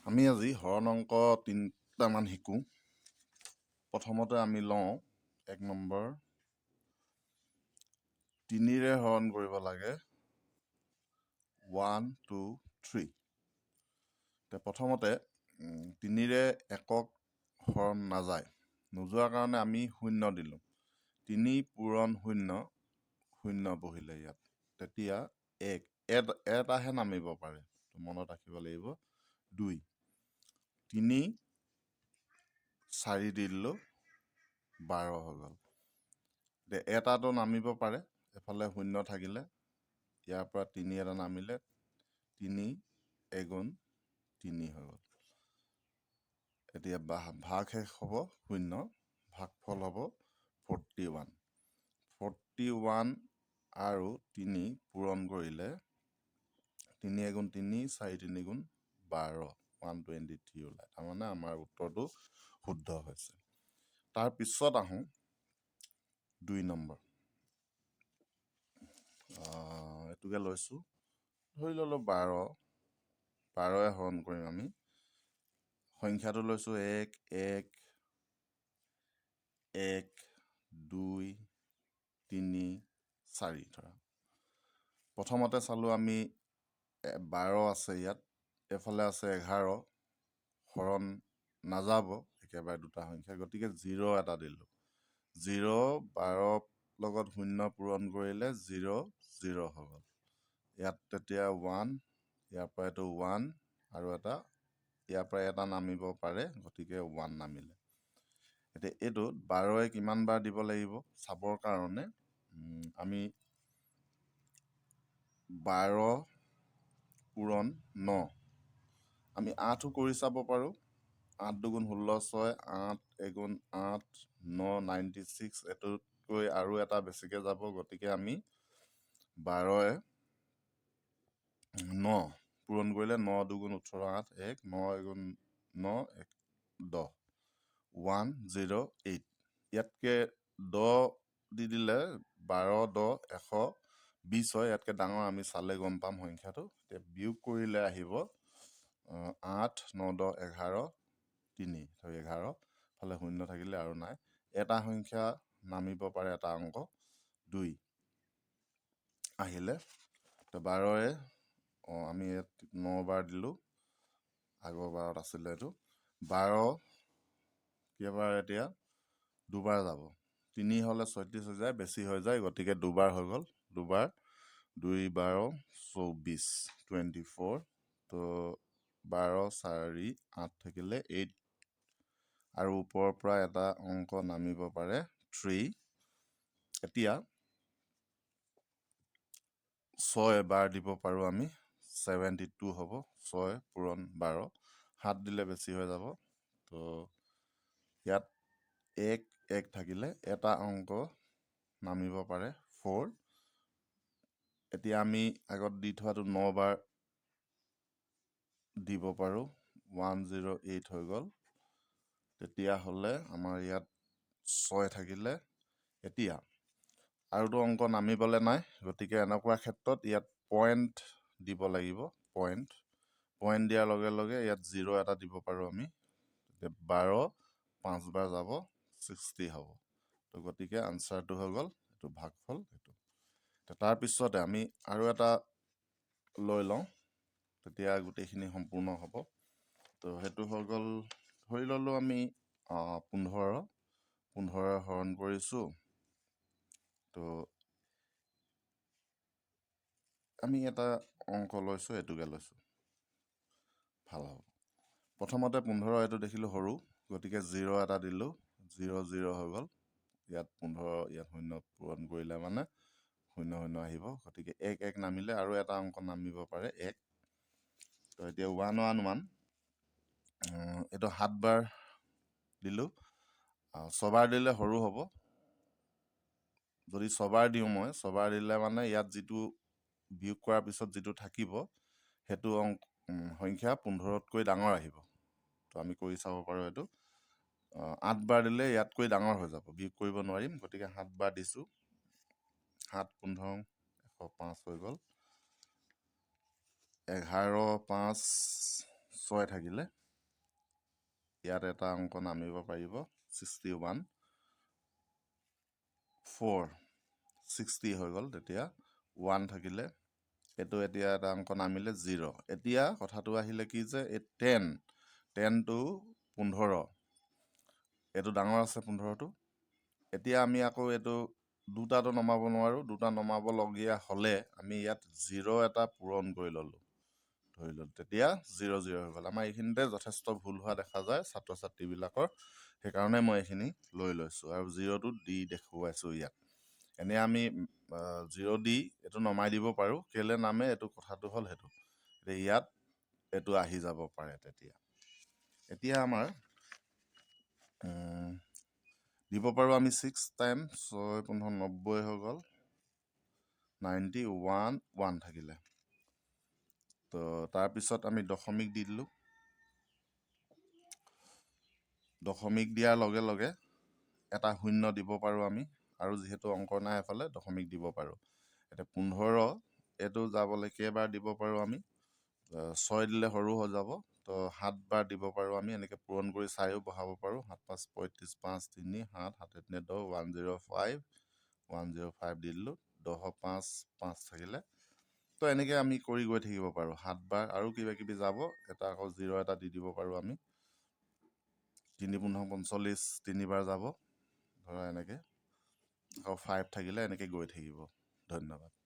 আমি আজি হৰণ অংক তিনিটামান শিকোঁ। প্ৰথমতে আমি লওঁ 1 নম্বৰ, তিনিৰে হৰণ কৰিব লাগে, 1, 2, 3। এতিয়া প্ৰথমতে তিনিৰে একক হৰণ নাযায়। নোযোৱাৰ কাৰণে আমি শূন্য দিলোঁ। তিনি পূৰণ শূন্য, শূন্য বহিলে ইয়াত। তেতিয়া এক এটাহে নামিব পাৰে, মনত ৰাখিব লাগিব। দুই, তিনি, চাৰি দি দিলোঁ, 12 হৈ গ'ল। এতিয়া এটাটো নামিব পাৰে, এফালে শূন্য থাকিলে ইয়াৰ পৰা তিনি এটা নামিলে, তিনি এগুণ তিনি হৈ গ'ল। এতিয়া ভাগশেষ হ'ব শূন্য, ভাগফল হ'ব 41। 41 আৰু তিনি পূৰণ কৰিলে তিনি এগুণ তিনি, চাৰি তিনি গুণ 12, 123 ওলায়। তাৰমানে আমাৰ উত্তৰটো শুদ্ধ হৈছে। তাৰপিছত আহোঁ 2 নম্বৰ। এইটোকে লৈছোঁ, ধৰি ল'লোঁ 12। 12ৰে হৰণ কৰিম আমি। সংখ্যাটো লৈছোঁ 1, 1, 1, 2, 3, 4 ধৰা। প্ৰথমতে চালোঁ আমি, 12 আছে ইয়াত, এইফালে আছে 11, হৰণ নাযাব একেবাৰে দুটা সংখ্যা, গতিকে জিৰ' এটা দিলোঁ। জিৰ', 12 লগত শূন্য পূৰণ কৰিলে জিৰ' জিৰ' হৈ গ'ল। ইয়াত তেতিয়া ওৱান, ইয়াৰ পৰা এইটো ওৱান আৰু এটা, ইয়াৰ পৰা এটা নামিব পাৰে, গতিকে ওৱান নামিলে। এতিয়া এইটোত 12ৱে কিমান বাৰ দিব লাগিব চাবৰ কাৰণে আমি 12 পূৰণ ন, আমি আঠো কৰি চাব পাৰোঁ। আঠ দুগুণ 16, ছয়, আঠ এগুণ আঠ, ন, 96। এইটোতকৈ আৰু এটা বেছিকৈ যাব, গতিকে আমি 12ৱে ন পূৰণ কৰিলে ন দুগুণ 18, আঠ, এক, ন এগুণ ন, এক, 10, 108। ইয়াতকৈ 10 দি দিলে 12 10 120 হয়। ইয়াতকৈ ডাঙৰ আমি চালে গম পাম সংখ্যাটো। এতিয়া বিয়োগ কৰিলে আহিব আঠ, ন, 10, 11, তিনি, 11 ফালে শূন্য থাকিলে আৰু নাই। এটা সংখ্যা নামিব পাৰে, এটা অংক দুই আহিলে। তো 12ৰে আমি ইয়াত ন বাৰ দিলোঁ, আগৰ বাৰত আছিলে এইটো 12। কেইবাৰ? এতিয়া দুবাৰ যাব। তিনি হ'লে 36 হৈ যায়, বেছি হৈ যায়, গতিকে দুবাৰ হৈ গ'ল। দুবাৰ দুই 12 24, 24। তো 12, চাৰি, আঠ থাকিলে এইট আৰু ওপৰৰ পৰা এটা অংক নামিব পাৰে, থ্ৰী। এতিয়া ছয় বাৰ দিব পাৰোঁ আমি, 72 হ'ব ছয় পূৰণ 12। সাত দিলে বেছি হৈ যাব। তো ইয়াত এক এক থাকিলে এটা অংক নামিব পাৰে, ফ'ৰ। এতিয়া আমি আগত দি থোৱাটো ন বাৰ দিব পাৰোঁ, 108 হৈ গ'ল। তেতিয়াহ'লে আমাৰ ইয়াত ছয় থাকিলে। এতিয়া আৰুতো অংক নামিবলৈ নাই, গতিকে এনেকুৱা ক্ষেত্ৰত ইয়াত পইণ্ট দিব লাগিব। পইণ্ট পইণ্ট দিয়াৰ লগে লগে ইয়াত জিৰ' এটা দিব পাৰোঁ আমি। তেতিয়া 12 পাঁচবাৰ যাব, 60 হ'ব। তো গতিকে আনচাৰটো হৈ গ'ল এইটো, ভাগফল এইটো। তাৰপিছতে আমি আৰু এটা লৈ লওঁ, তেতিয়া গোটেইখিনি সম্পূৰ্ণ হ'ব। তো সেইটো হৈ গ'ল, ধৰি ল'লোঁ আমি 15, 15 হৰণ কৰিছোঁ। তো আমি এটা অংক লৈছোঁ, এইটোকে লৈছোঁ, ভাল হ'ব। প্ৰথমতে 15 এইটো দেখিলোঁ সৰু, গতিকে জিৰ' এটা দিলোঁ, জিৰ' জিৰ' হৈ গ'ল। ইয়াত 15, ইয়াত শূন্য পূৰণ কৰিলে মানে শূন্য শূন্য আহিব, গতিকে এক এক নামিলে আৰু এটা অংক নামিব পাৰে, এক। তো এতিয়া ওৱান ওৱান ওৱান, এইটো সাতবাৰ দিলোঁ। ছবাৰ দিলে সৰু হ'ব। যদি ছবাৰ দিওঁ মই, ছবাৰ দিলে মানে ইয়াত যিটো বিয়োগ কৰাৰ পিছত যিটো থাকিব, সেইটো অংক সংখ্যা 15তকৈ ডাঙৰ আহিব। তো আমি কৰি চাব পাৰোঁ এইটো। আঠবাৰ দিলে ইয়াতকৈ ডাঙৰ হৈ যাব, বিয়োগ কৰিব নোৱাৰিম, গতিকে সাতবাৰ দিছোঁ। সাত 15 105 হৈ গ'ল। 11 পাঁচ ছয় থাকিলে। ইয়াত এটা অংক নামিব পাৰিব, 61, 4, 60 হৈ গ'ল। তেতিয়া ওৱান থাকিলে। এইটো এতিয়া এটা অংক নামিলে, জিৰ'। এতিয়া কথাটো আহিলে কি যে এই 10, 10টো 15, এইটো ডাঙৰ আছে 15টো। এতিয়া আমি আকৌ এইটো দুটাটো নমাব নোৱাৰোঁ। দুটা নমাবলগীয়া হ'লে আমি ইয়াত জিৰ' এটা পূৰণ কৰি ল'লোঁ, ধৰি ল'লোঁ, তেতিয়া জিৰ' জিৰ' হৈ গ'ল। আমাৰ এইখিনিতে যথেষ্ট ভুল হোৱা দেখা যায় ছাত্ৰ ছাত্ৰীবিলাকৰ। সেইকাৰণে মই এইখিনি লৈ লৈছোঁ আৰু জিৰ'টো দি দেখুৱাইছোঁ ইয়াত। এনেই আমি জিৰ' দি এইটো নমাই দিব পাৰোঁ। কেলৈ নামে, এইটো কথাটো হ'ল সেইটো। এতিয়া ইয়াত এইটো আহি যাব পাৰে। তেতিয়া এতিয়া আমাৰ দিব পাৰোঁ আমি ছিক্স টাইম। ছয় 15 90 হৈ গ'ল, 91, ওৱান থাকিলে। তো তাৰপিছত আমি দশমিক দি দিলোঁ। দশমিক দিয়াৰ লগে লগে এটা শূন্য দিব পাৰোঁ আমি আৰু যিহেতু অংক নাই এফালে, দশমিক দিব পাৰোঁ। এতিয়া 15 এইটো যাবলৈ কেইবাৰ দিব পাৰোঁ আমি? ছয় দিলে সৰু হৈ যাব, তো সাতবাৰ দিব পাৰোঁ আমি। এনেকৈ পূৰণ কৰি চাইও বহাব পাৰোঁ। সাত পাঁচ 35, পাঁচ তিনি সাত, সাতে তিনি 10, 105, 105 দি দিলোঁ। 10 পাঁচ, পাঁচ থাকিলে। তো এনেকৈ আমি কৰি গৈ থাকিব পাৰোঁ সাতবাৰ আৰু কিবা কিবি যাব। এটা আকৌ জিৰ' এটা দি দিব পাৰোঁ আমি। তিনি 15 45, তিনিবাৰ যাব ধৰা এনেকৈ। আকৌ ফাইভ থাকিলে, এনেকৈ গৈ থাকিব। ধন্যবাদ।